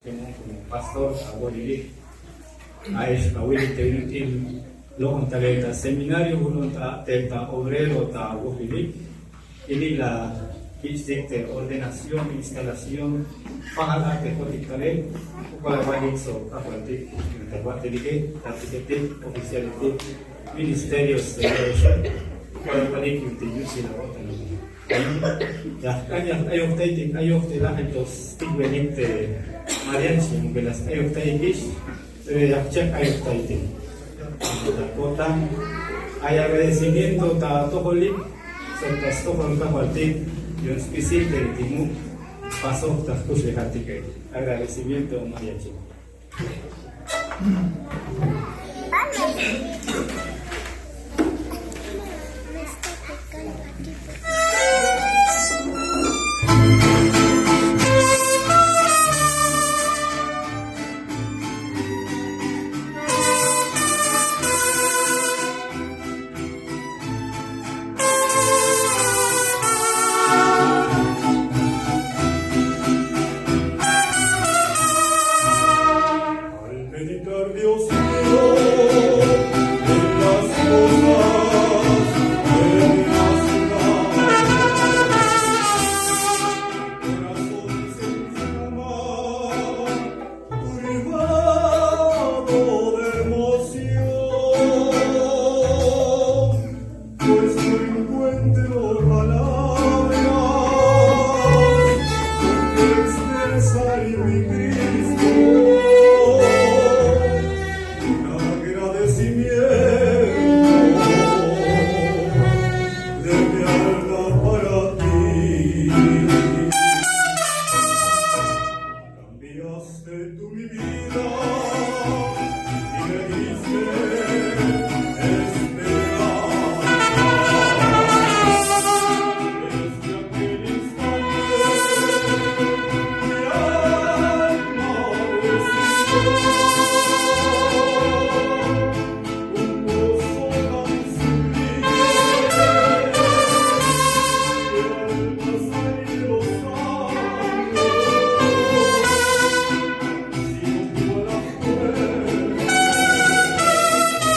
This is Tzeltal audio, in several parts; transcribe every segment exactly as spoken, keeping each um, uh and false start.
Como pastor ta wojlilik, a ex kawil te bin ut'il lo'on talel ta seminario, julon ta tel ta obrero ta wojlilik. Ini la kich'tik te ordenación, instalación, pajal a te jotik talel, u k'alal walik sok kajwaltik, ta watelike, ta tiketik, oficialetik, ministerios, eh, u k'alal walik te yutsil a watelike. Ya jk'an ya jk'ayojtaytik, ayojtaytik, lajel to stikbenik te mariachi, aunque la sk'ayojtayikix, pero ya jchek ayojtaytik. Ta ko'tan ay agradecimiento ta atojolik, sok ta stojol kajwaltik, yu'un spisil te bin muk' pasoj ta jkuxlejaltike. Agradecimiento mariachi. Al meditar, Dios mío, en las cosas que me has dado, mi corazón se inflama, turbado de emoción, pues no encuentro palabras con que expresar, mi Cristo, un agradecimiento de mi alma para ti. Cambiaste tú mi vida y me diste esperanza. Desde aquel instante mi alma recibió un gozo tan sublime que al pasar de los años sigo igual a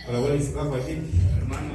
Para wali sbakwaxik hermano.